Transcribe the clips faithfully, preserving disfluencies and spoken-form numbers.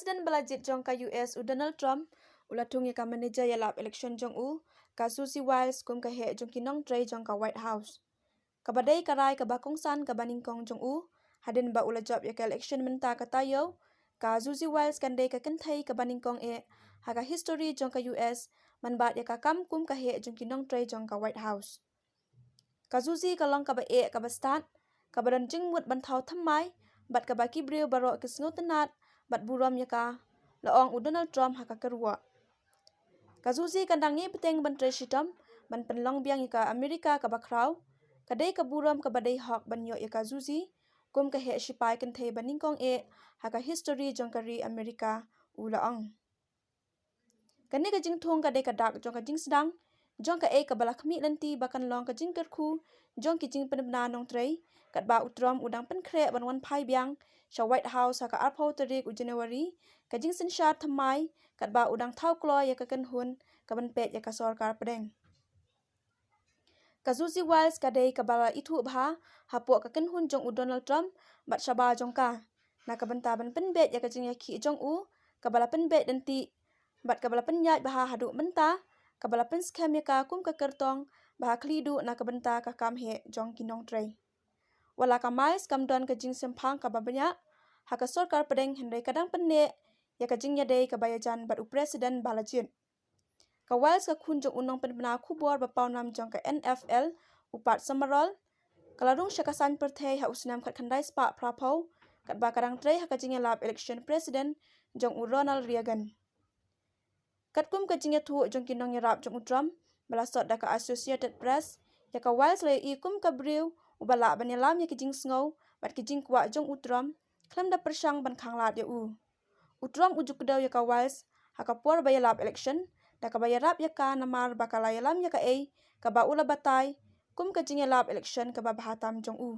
President ba la jied jong ka U S u Donald Trump u la thung ïa ka manager ïalap election jong u, ka Susie Wiles, kum ka heh jong ki nongtrei jong ka White House, kaba dei ka rai kaba kongsan kaba nyngkong jong u. Hadien ba u la jop ïa ka election mynta ka taïew, ka Susie Wiles kan dei ka kynthei kaba nyngkong eh ha ka history jong ka U S ban bat ïa ka kam kum ka heh jong ki nongtrei jong ka White House. Ka Susie ka long kaba eh kaba stad, kaba don jingmut ban thaw thymmai, bad kaba ki briew baroh ki sngewtynnad bad burom ïa ka, la ong u Donald Trump ha ka kyrwoh. Ka Susie kan dang ïai bteng ban trei shitom ban pynlong biang ïa ka America kaba khraw. Ka dei ka burom kaba dei hok ban ïoh ïa ka Susie kum ka heh shipai kynthei ba nyngkong eh ha ka history jong ka ri America, u la ong. Kane ka jingthung ka dei ka dak jong ka jingsdang jong kaei kaba la khmih lynti ba kan long ka jingkyrkhu jong ki jingpynbna nongtrei, katba u Trump u dang pynkhreh ban wan phai biang sha White House ha ka arphew tarik u January, ka jingsynshar thymmai katba u dang thaw kloi ïa ka kynhun kaban peit ïa ka sorkar pdeng. Ka Susie Wiles ka dei kaba la ithuh bha hapoh ka kynhun jong u Donald Trump bad shabar jong ka, na ka bynta ban pynbeit ïa ka jingïakhih jong u kaba la pynbeit lynti bad kaba la pynïaid bha haduh mynta, kaba la pynskhem ïa ka kum ka kyrtong ba ha khlieh duh na ka bynta ka kam heh jong ki nongtrei. Wat la ka Miles kam don ka jingshemphang kaba bniah ha ka sorkar pdeng, hynrei ka dang pynneh ïa ka jingïadei kaba ïajan bad u President ba la jied. Ka Wiles, ka khun jong u nongpynbna khubor ba pawnam jong ka N F L, u Pat Summerall, ka la rung sha ka saiñ pyrthei ha u snem khatkhyndai spah phraphew, katba ka dang trei ha ka jingïalap election President jong u Ronald Reagan. Katkum ka jingïathuh jong ki nongïarap jong u Trump ba la sot da ka Associated Press, ïa ka Wiles la ïohi kum ka briew uba lah ban ïalam ïa ki jingsngew bad ki jingkwah jong u Trump khlem da pyrshang ban khanglad ïa u. U Trump u ju kdew ïa ka Wiles ha ka por ba ïalap election da kaba ïarap ïa ka namar ba ka la ïalam ïa kaei kaba u la batai kum ka jingïalap election kaba bha tam jong u.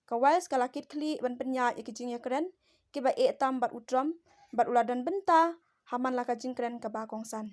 Ka Wiles ka la kit khlieh ban pynïaid ïa ki jingïakren kiba eh tam bad u Trump, bad u la don bynta ha man la ka jingkren kaba kongsan.